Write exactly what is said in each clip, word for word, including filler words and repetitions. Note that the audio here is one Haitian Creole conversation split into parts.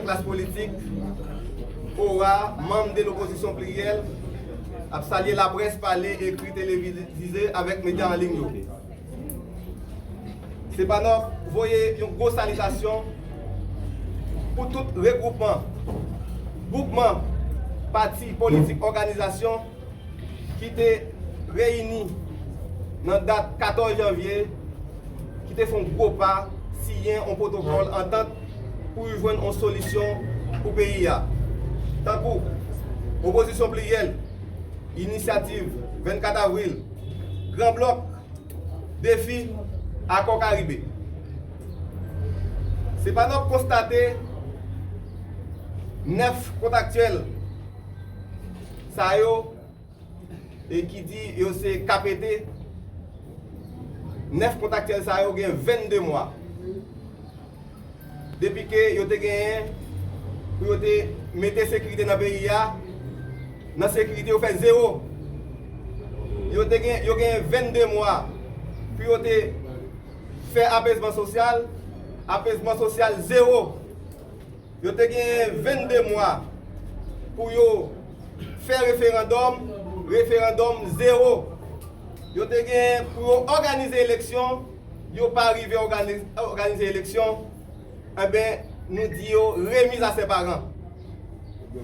Klas politik, ORA, manm de lopozisyon pliryèl, ap salye laprès, pale, ekri, televize avèk medya an liy yo. Sepanòf voye yon gwo salitasyon pou tout regwoupman, gwoupman, pati politik, òganizasyon ki te reyini nan dat katòz janvye, ki te fè yon gwo pa, siyen yon pwotokòl antant pou jwenn yon solisyon pou peyi a. Tankou Opozisyon Pliryèl, Inisyativ vennkat Avril, Gran Blòk, Defi, Akò Karibe. Sepanòf konstate nèf kontaktyèl sa yo e ki di yo se K P T, nèf kontaktyèl sa yo gen vennde mwa depi ke yo te genyen pou yo te mete sekirite nan peyi a. Nan sekirite, yo fè zewo. Yo te gen, yo gen vennde mwa pou yo te fè apezman sosyal. Apezman sosyal, zewo. Yo te gen vennde mwa pou yo fè referandòm, referandòm, zewo. Yo te gen pou yo òganize eleksyon, yo pa rive ògani-, òganize eleksyon. Enben, nou di yo remise à ses parents.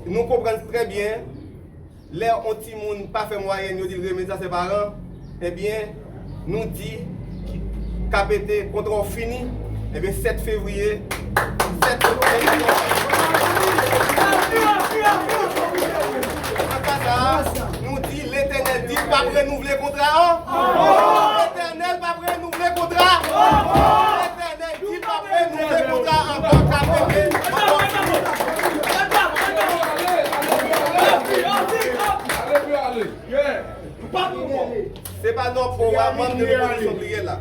Nou konprann trè byen, lè yon timoun pa fè mwayèn, yo di l remise à ses parents. Ebyen, nou di K P T, kontra w fini. Ebyen, sèt fevriye, sèt fevriye. Nan ka sa a, nou di Letènèl di l p ap renouvle kontra a. Letènèl p ap renouvle kontra a. Letènèl di l p ap renouvle kontra a ankò. K P T, ankò fini. Sepanòf, ORA, manm de lopozisyon pliryèl la,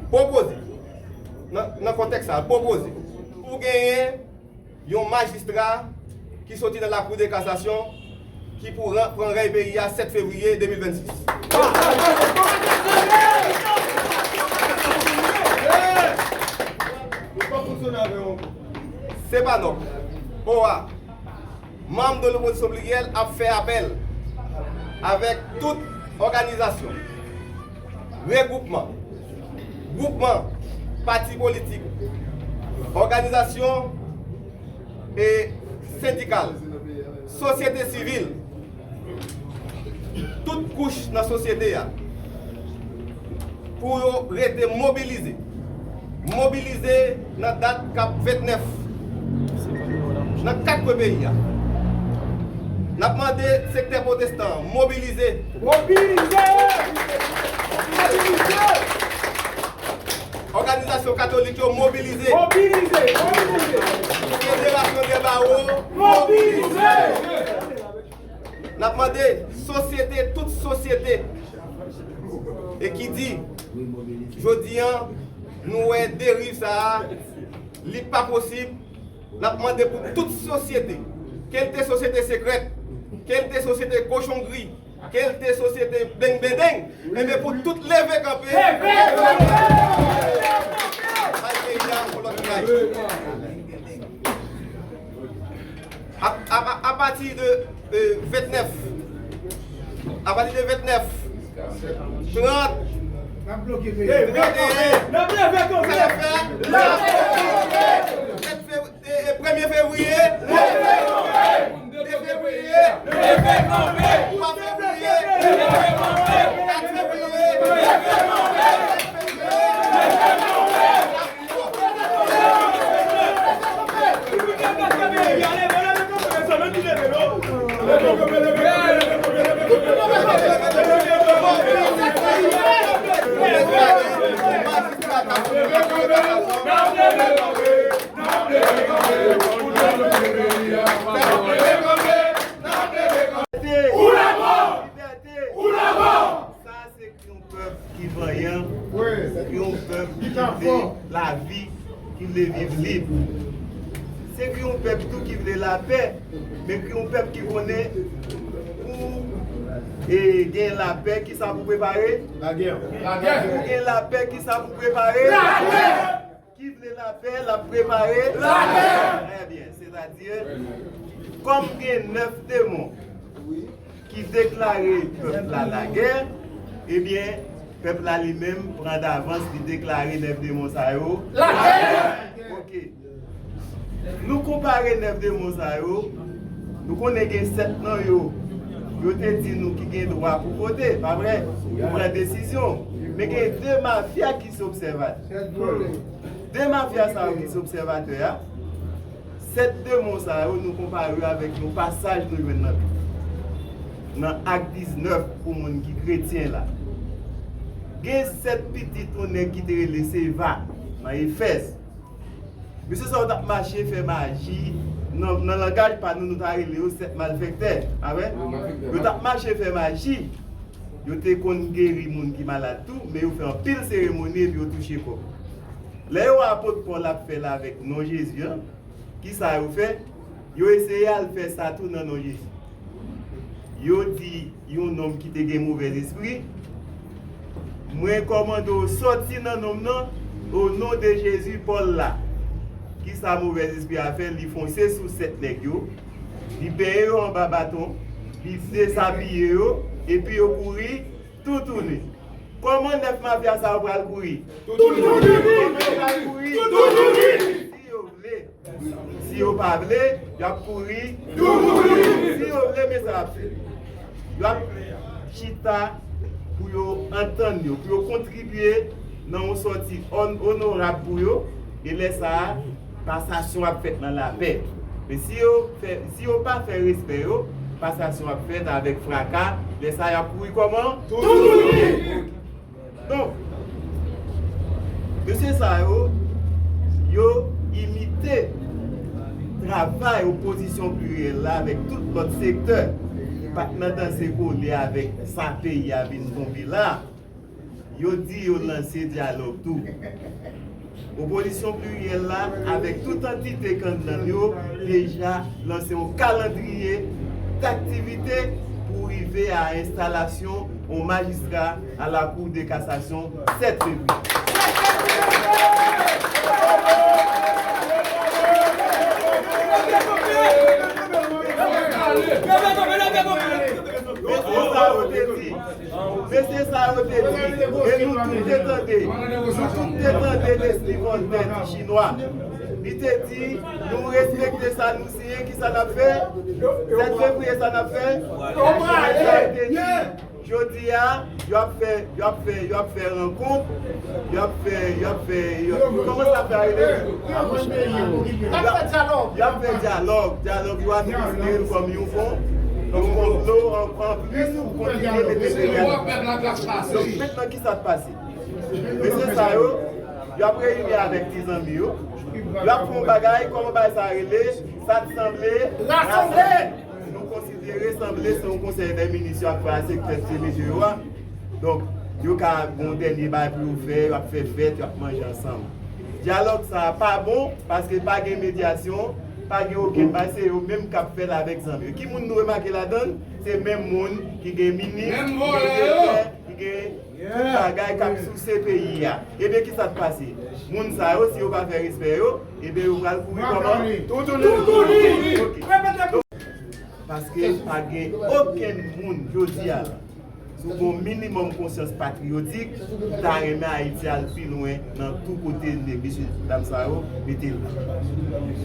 pwopoze, nan, nan kontèks sa a, pwopoze pou genyen yon majistra ki soti nan Lakou de Kasasyon ki pou ran-, pran rèy peyi a sèt fevriye de mil vennsis. Sepanòf, ORA, manm de lopozisyon pliryèl ap fè apèl avèk tout òganizasyon, regwoupman, gwoupman, pati politik, òganizasyon e sendikal, sosyete sivil, tout kouch nan sosyete a, pou yo rete mobilize. Mobilize nan dat k ap vennèf nan kat kwen peyi a. N ap mande sektè pwotestan an mobilize. Mobilize! Mobilize! Òganizasyon katolik yo mobilize. Mobilize! Mobilize! Federasyon dè bawo mobilize! N ap mande sosyete, tout sosyete, e ki di, jodi a, nou wè deriv sa a, li pa posib. N ap mande pou tout sosyete, ke l te sosyete sekrèt, ke l te sosyete kochongri, ke l te sosyete bengbendeng, enben pou tout leve kanpe. Leve kanpe! Bay peyi a yon lòt viraj. A, a, a, apati de, euh, vennèf, apati de vennèf, trant, trant e en, n ap leve kanpe! N ap leve kanpe! Sèt fevriye, e, e, premye fevriye, leve kanpe! De fevriye, leve kanpe! Twa fevriye, leve kanpe! Kat fevriye, leve kanpe! Sèt fevriye, leve kanpe! Ou labò! Ou labò! Sa se yon pèp ki vanyan, yon pèp ki vle lavi, ki vle viv lib. Se yon pèp tou ki vle lapè, men yon pèp ki konnen pou, e, gen lapè, kisa pou prepare? Lagè. Pou gen lapè, kisa pou prepare? Lagè. Ki vle lapè, l ap prepare lapè. Trè byen. Sètadi, kòm gen nèf demon ki deklare pèp la lagè, ebyen, pèp la li menm pran davans, li deklare nèf demon sa yo lagè. Ok. Nou konpare nèf demon sa yo, nou konnen gen sèt nan yo, yo te di nou ki gen dwa pou vote, pa vre? Pou pran desizyon. Men gen de mafya ki se obsèvatè. De mafya sa yo ki se obsèvatè a, sèt demon sa yo, nou konpare yo avèk yon pasaj nou jwenn nan Bib. Nan Ak diznèf, pou moun ki kretyen la. Gen sèt pitit yon nèg ki te rele Seva nan Efèz. Mesye sa yo t ap mache fè maji, nan, nan langaj pa nou, nou ta rele yo sèt malfèktè. Avè? Yo t ap mache fè maji. Yo te konn geri moun ki malad tou, men yo fè anpil seremoni epi yo touche kòb. Lè yo wè apot Pòl ap fè la avèk non Jezi an, kisa yo fè? Yo eseye al fè sa tou nan non Jezi. Yo di yon nonm ki te gen movèz espri, "Mwen kòmande w sòti nan nonm nan, o non de Jezi, Pòl la." Kisa movèz espri a fè? Li fonse sou sèt nèg yo, li benyen yo anba baton, li dezabiye yo, epi yo kouri toutouni. Kòman nèf mafya sa yo pral kouri? Toutouni! Yo pral kouri toutouni! Si yo vle. Si yo pa vle, y ap kouri toutouni! Si yo vle, men sa y ap fè. Y ap chita pou yo antann yo, pou yo kontribye nan yon sòti on-, onorab pou yo, e lè sa a, pasasyon ap fèt nan lapè. Men si yo fè, si yo pa fè respè yo, pasasyon ap fèt avèk fraka, lè sa a y ap kouri kòman? Toutouni! Donk, mesye sa yo, yo imite travay opozisyon pliryèl la avèk tout lòt sektè ki pa t nan danse kole avèk sa peyi a vin tonbe la. Yo di yo lanse dyalòg tou. Opozisyon pliryèl la, avèk tout antite kannan yo, deja lanse yon kalandriye daktivite pou rive a enstalasyon yon majistra a la Cour de Cassation sèt fevriye. Mesye sa yo te di, mesye sa yo te di, e nou tout te tande, nou tout te tande Leslie Voltaire, ti chinwa. Li te di, nou respekte sa nou siyen, kisa n ap fè? Sèt fevriye, sa n ap fè? Mesye sa yo te di, jodi a, y ap fè, y ap fè, y ap fè rankont, y ap fè, y ap fè, y ap, kòman sa fè a rele? Y ap fè dyalòg. Y ap fè dyalòg. Dyalòg yo a, nou konsidere l kòm yon fon, yon konplo an, anplis pou kontinye mete peyi a nan kriz. Donk, mentnan, kisa k pase? Mesye sa yo, y ap reyini avèk ti zanmi yo. Y ap fè yon bagay, kòman bagay sa rele? Sa t sanble rasanble. Nou konsidere sanble se yon konsèy dè minis y ap fè a sektè se mesye yo a. Donk, yo ka gen yon dènye bagay pou yo fè, y ap fè fèt, y ap manje ansanm. Dyalòg sa a pa bon, paske pa gen medyasyon, pa gen okenn bagay, se yo menm k ap fè l avèk zanmi yo. Ki moun nou remake ladan l? Se menm moun ki gen minis, ki gen direktè, ki gen tout bagay k ap souse peyi a. Ebyen, kisa k pase? Moun sa yo, si yo pa fè respè yo, ebyen, yo pral kouri kòman? Toutouni! Toutouni! Ok. Donk, paske pa gen okenn moun jodi a la, si w gen yon minimòm konsyans patriyotik, ki ta renmen Ayiti al pi lwen nan tou kote l ye, mesye dam sa yo mete l la.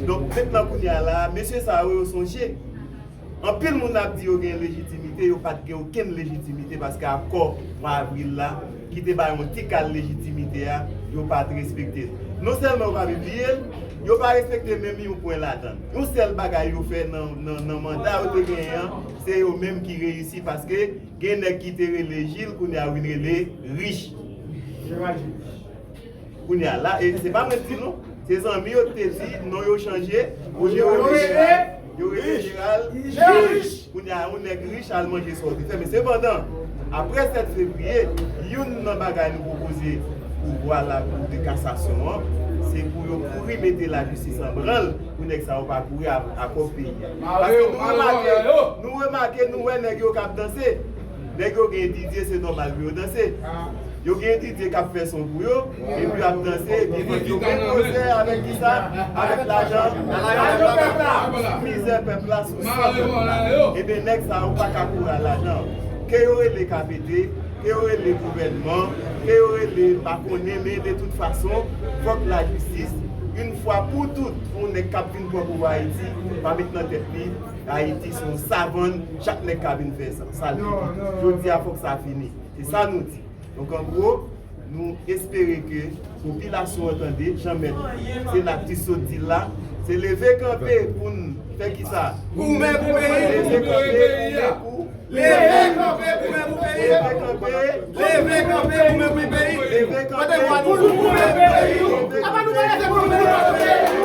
Donk, mentnan kounye a la, mesye sa yo, yo sonje, anpil moun ap di yo gen lejitimite, yo pa t gen okenn lejitimite paske akò twa avril la, ki te bay yon ti kal lejitimite a, yo pa t respekte l. Non sèlman yo pa pibliye l, yo pa respekte menm yon pwen ladan l. Yon sèl bagay yo fè nan, nan, nan manda yo te genyen an, se yo menm ki reyisi paske gen nèg ki te rele Jil, kounye a vin rele Rich. Kounye a la, e se pa mwen ki di non. Se zanmi yo ki te di non yo chanje, olye yo rele Jeral, yo rele Jeral Rich. Kounye a, yon nèg rich al manje sa w te fè. Men sepandan, apre sèt fevriye, youn nan bagay nou pwopoze pouvwa la Cour de Cassation an, se pou yo kouri mete lajistis an branl, pou nèg sa yo pa kouri a, a kòb peyi a. Paske nou remake, nou remake, nou wè nèg yo k ap danse. Nèg yo gen Didye, se nòmal pou yo danse. Yo gen D J k ap fè son pou yo, epi y ap danse, epi fòk yo konpoze avèk kisa? Avèk lajan, lajan pèp la, sou mizè pèp la, sou san pèp la. Ebyen, nèg sa yo pa ka kouri a lajan. Ke yo rele K P T, ke yo rele gouvènman, ke yo rele pa konnen, men de tout fason, fòk lajistis, yon fwa pou tout, pou yon nèg k ap vin pran pouvwa Ayiti, pa met nan tèt li, Ayiti se yon savann, chak nèg ka vin fè sa, sa l vle. Jodi a, fòk sa fini. Se sa nou di. Donk, an gwo, nou espere ke popilasyon an tande, jan mèt Senatus sot di l la, se leve kanpe pou n fè kisa? Goumen pou peyi. Leve kanpe, goumen pou Leve kanpe, goumen pou peyi. Leve kanpe, goumen pou peyi. Leve kanpe, goumen pou peyi. Apa nou pa leve pou nou goumen pou peyi?